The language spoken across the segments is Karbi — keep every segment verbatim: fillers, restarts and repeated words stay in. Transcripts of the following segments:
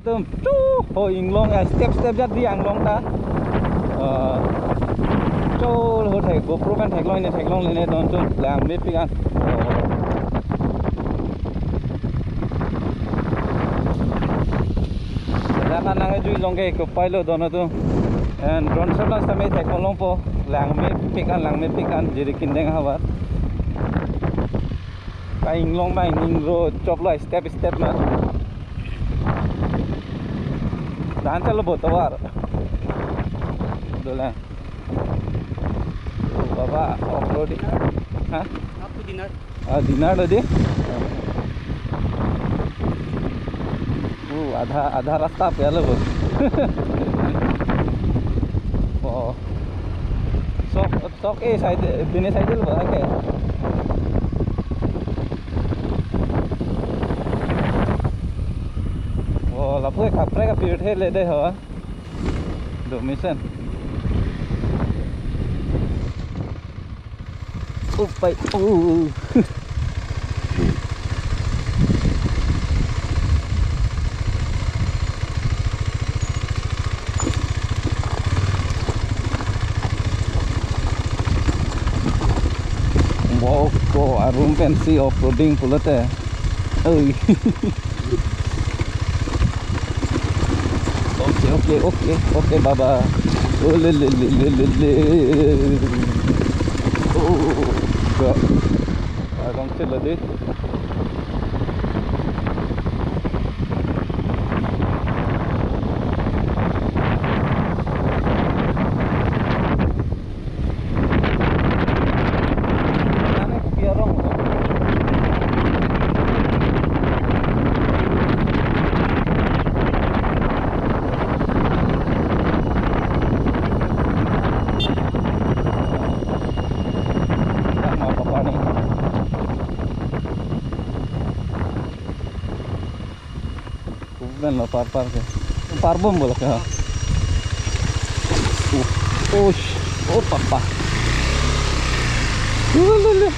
Tum, chu, ho inglong, eh, step, step jat di anglong ta. Eh, chu, ho thek, GoPro pen theklong ne, theklongle ne, don chu, langmepik an. Oh. Ladak an nangjui jong ke ko pailo don atum. And drone shot lang sitame theklongpo, langmepik an, langmepik an, Jirikindeng ahavar. Ka inglong ma ingning ro choklo step step ma. Dan chalo bo tovar. Dolang. Oh, baba, off-road. Ha? Up to Dinar. Ah, Dinar tadi. Oh, adha, adha rasta pe alo bo. Oh. Sok, sok eh side, pine side lo ba ke. Oh, lapu kaprek kapirthe le de ho. Do mesen. Upai, uh. Wow, ko arum pensi off-roading pulote. Oi. Okay, okay, okay, okay, baba. Oh, le, le, le. Oh, ga. Arong sila di. Kuben lo par par ke. Par bom bola ke ha. Oh, oh, sh-, oh, papa. Lululu.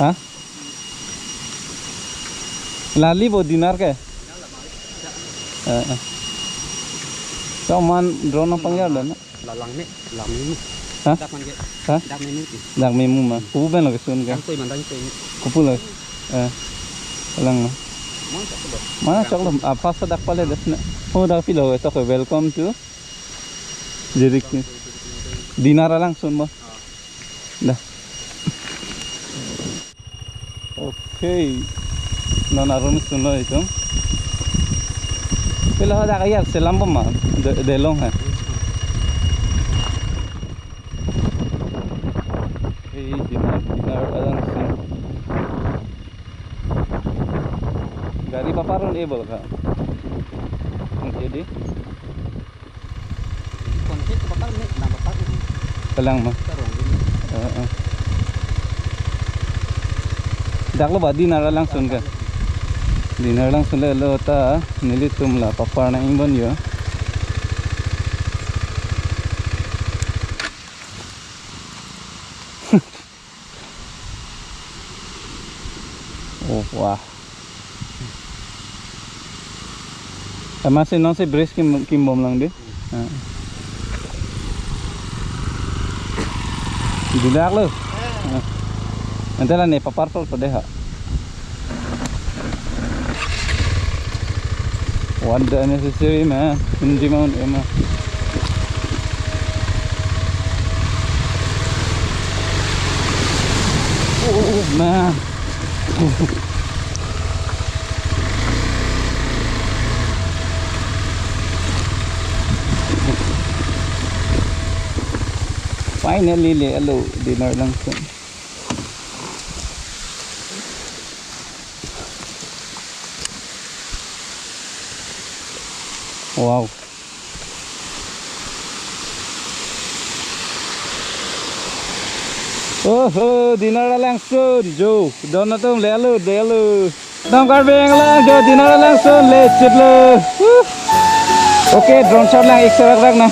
Ha? Lali bo Dinar ke? Eh, eh. Kaman drone nangpangjardon na? Lalang ne, lang memu. Ha? Dak man ke. Ha? Dak memu ti. Dak memu ma. Kuben lo kesun ke. Dang koi man dang koi ne. Kupu lo. Eh. Lang ma. Mana chok lo? Mana chok lo? Ah, pas dak pale das na. Oh, dak pilo to ke, welcome to Jirik. Dinar alangsun mo. Ah. Dah. Okay. Non arum sunlo itum. Pila hadak ayar selam bom ma. De, delong ha. Hey, Dinar, Dinar alangsun. Gari paparun able ka? Oke di. Konflik kebakar nih, nang bakar nih. Kelang ma. Tarong dulu. Eh, eh. Dak lo ba Dinar alangsun ke. Dinar alangsun le lo ta nelitum la papar nang ingbon yo. Oh, wah. Amatsi nonsi bridge kim, kim bom lang di. Ah. Didak lo. Ah. Ante la ne papar tol pade ha. What the unnecessary, man? Hindi maun ema. Oh, man. Finally, le alo Dinar alangsun. Wow. Oho, Dinar alangsun, jo, don atum le alo, le alo. Dam Karbi Anglong, jo, Dinar alangsun le chitlo. Huh. Okay, drone shot lang ik serak rak na.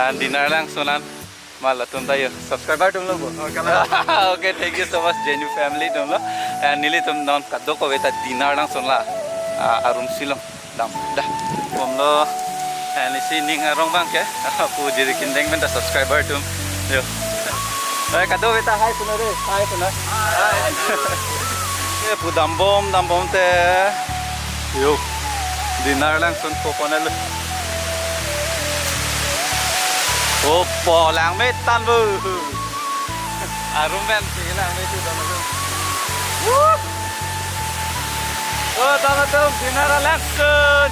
And dinner langsun an, ma latum ta yo subscriber atum lo bo. Oh, kalang. Okay, thank you so much, J N U family atum lo. And nelitum non kadokave ta dinner langsun la, ah, a-room si along dam. Dah, bom lo. And isi ning arong abang ke, pu Jirikindeng pen ta subscriber atum. Yo. Eh, kadokave ta hi punon re, hi punon. Hi. Eh, pu dambom, dambom te. Yo. Dinner langsun po ponlo. Opo, langme tang bo. A-room pen si langme tu dong tu. Woo! Oh, dong tu dinner langsun.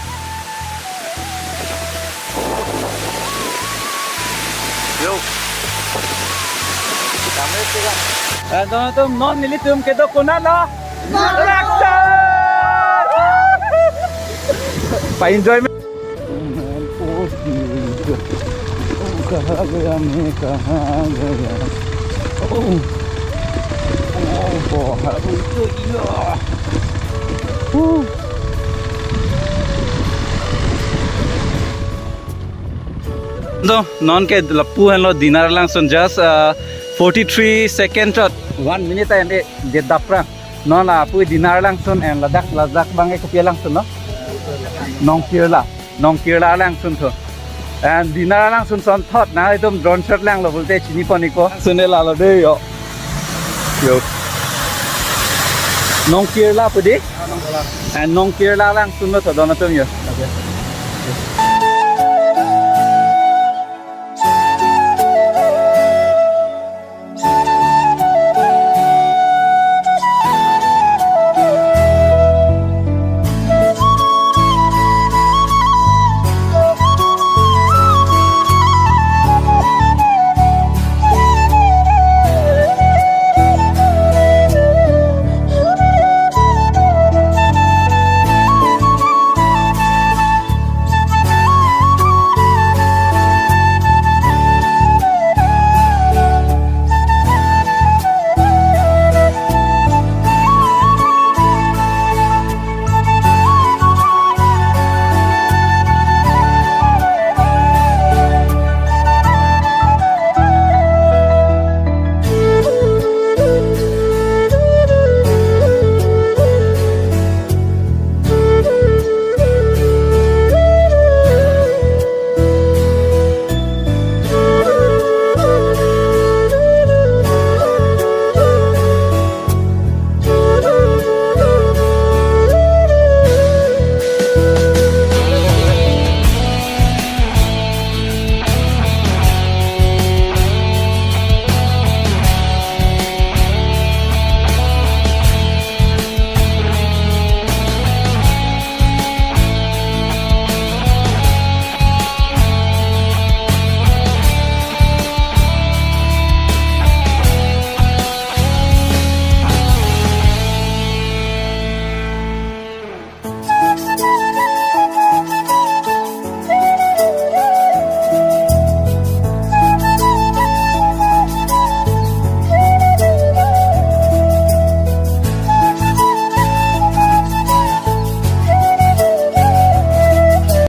Yo. Langme tu kan. Eh, dong tu non nelitum kedo konat lo. Langsun. Pa-enjoy. कहाँ गया मैं, कहाँ गया? Oh, oh, बहुत ऊंचा। Huh. So, non ke lapu henlo dinner langsun just, uh, forty-three second chot, one minute and de daprang. Non apu dinner langsun and ladak, ladak abang ke kopi alangsun lo? Nongkirla. Nongkirla langsun tho. And dinner langsun son thot na itum drone shot langlo pulote chini pon ikpo. Sune lalo de yo. Yo. Nongkirla pu di? And Nongkirla langsun lo tho don atum yo. Okay.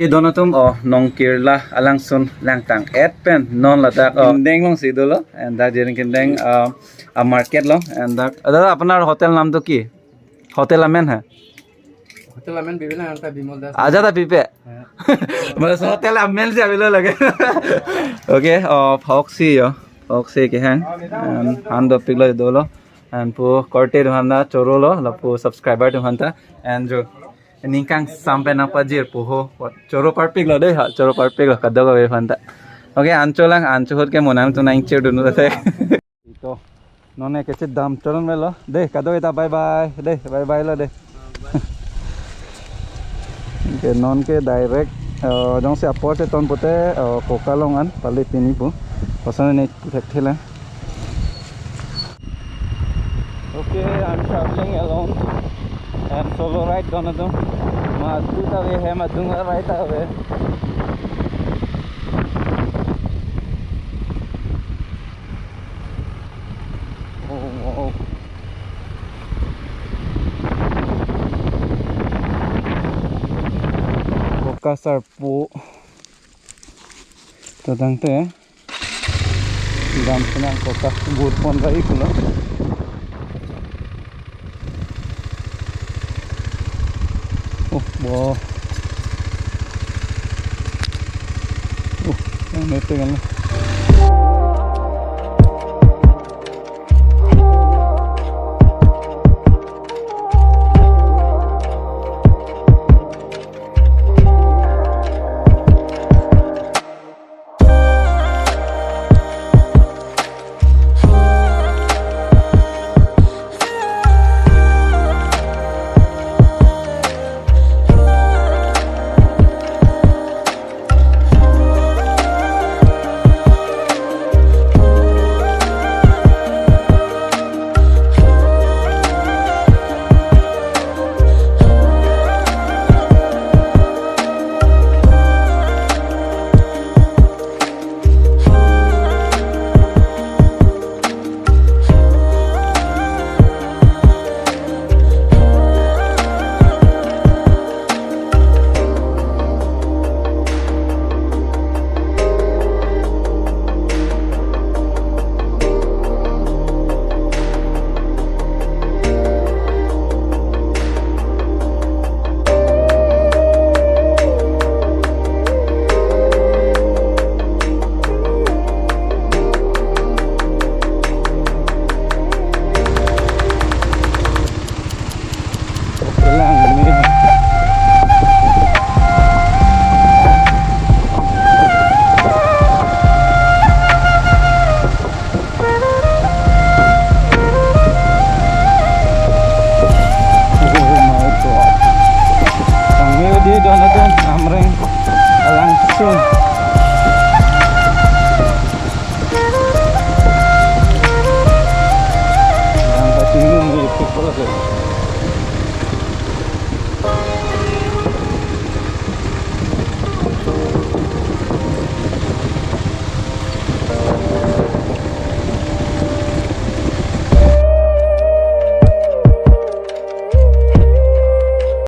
Ke don atum, oh, Nongkirla alangsun langtang et pen non ladak, oh, Kindeng along si dolo, and dak Jirikindeng, uh, a-market along, and dak, দাদা, আপোনাৰ হোটেল নামটো কি? Hotel amen হে? Hotel amen বিবেনা আনতা বিমল দাস। আজা দা পিপে। হ্যাঁ। মানে হোটেল আমেন যে আবিলো লাগে। Okay, oh, phok si yo. Phok si kehang. And han dopik lo dolo. And pu korte atum aphan ta choro lo, lapu subscriber atum aphan ta. And jo ningkangsam pen nangpajir pu ho. Choro parpik lo dei ha, choro parpik lo kadokave aphan ta. Okay, ancho lang, ancho ahut ke mo nangtum nangchir dun lo te. Ito. Non ke chedam choron melo. Dei, kadokave ta bye bye. Dei, bye bye lo dei. Okay, non ke direct, eh, jongsi apor cheton pute, eh, Koka along an, pale pini pu. Koson ne pu thekthe lang. Okay, I'm traveling alone and solo ride don atum. Madu ta ave, he madu ta ride ta ave. Oh, wow. Koka Sarpo. Tadang te dam senang kotak bur pon rai pulo. Oh, bo. Oh, yang nete kan. Kelang